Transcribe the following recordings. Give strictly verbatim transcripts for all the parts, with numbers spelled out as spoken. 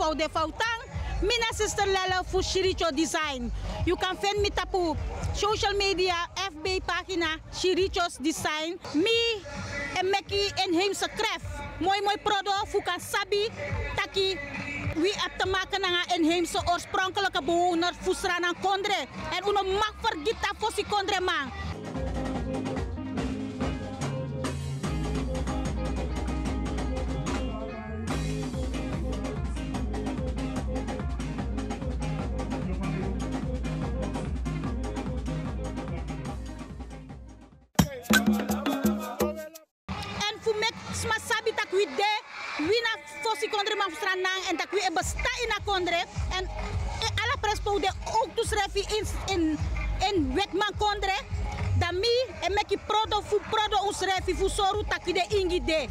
Ode fautan, mi na sister Lele fu Shiricho Design. You can find mi tapu social media, F B pagina Shiricho's Design. Mi e meki inheemse kref. Moi moi prodo fu kan sabi taki wi abi te maken nanga inheemse oorspronkelijke bewoner fu Sranan kondre. En unu mag vergita fosi kondre man. En fu meki sma sabi taki wi de, wi na fosi kondreman fu Sranan, en taki wi e bestan ini a kondre. En ala prenspowde ook tu srefi in, in, in wetman kondre. Dan mi e meki prodo fu prodo un srefi fu soru taki de ingi de.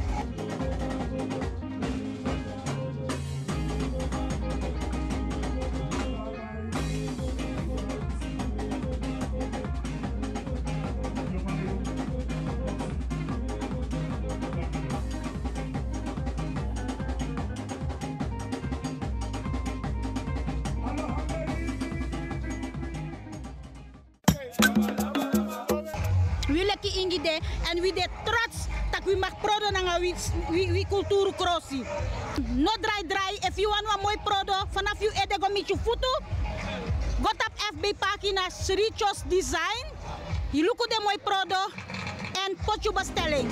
Wi leki ingi de, en wi de trots taki wi mag prodo nanga wi, wi, wi kulturu krosi. No drai drai, efu yu wani wan moi prodo, fanafu yu ede go miti yu futu, go tapu F B pagina Shiricho's Design. Yu luku den moi prodo, en poti yu bestelling.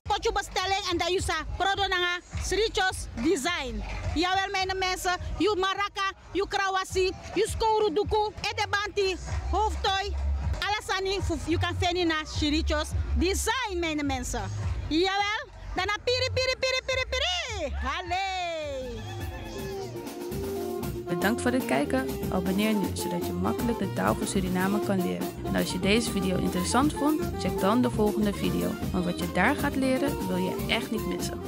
Poti yu bestelling en dan yu sa prodo nanga Shiricho's Design. Jawel, mijne mensen, yu maraka, yu krawasi, yu skowruduku, edebanti, hoofdtooi, ala sani fu yu kan feni na Shiricho's Design, mijne mensen. Jawel, dan na piri, piri, piri, piri, piri. Halei! Bedankt voor het kijken. Abonneer nu, zodat je makkelijk de taal van Suriname kan leren. En als je deze video interessant vond, check dan de volgende video. Want wat je daar gaat leren, wil je echt niet missen.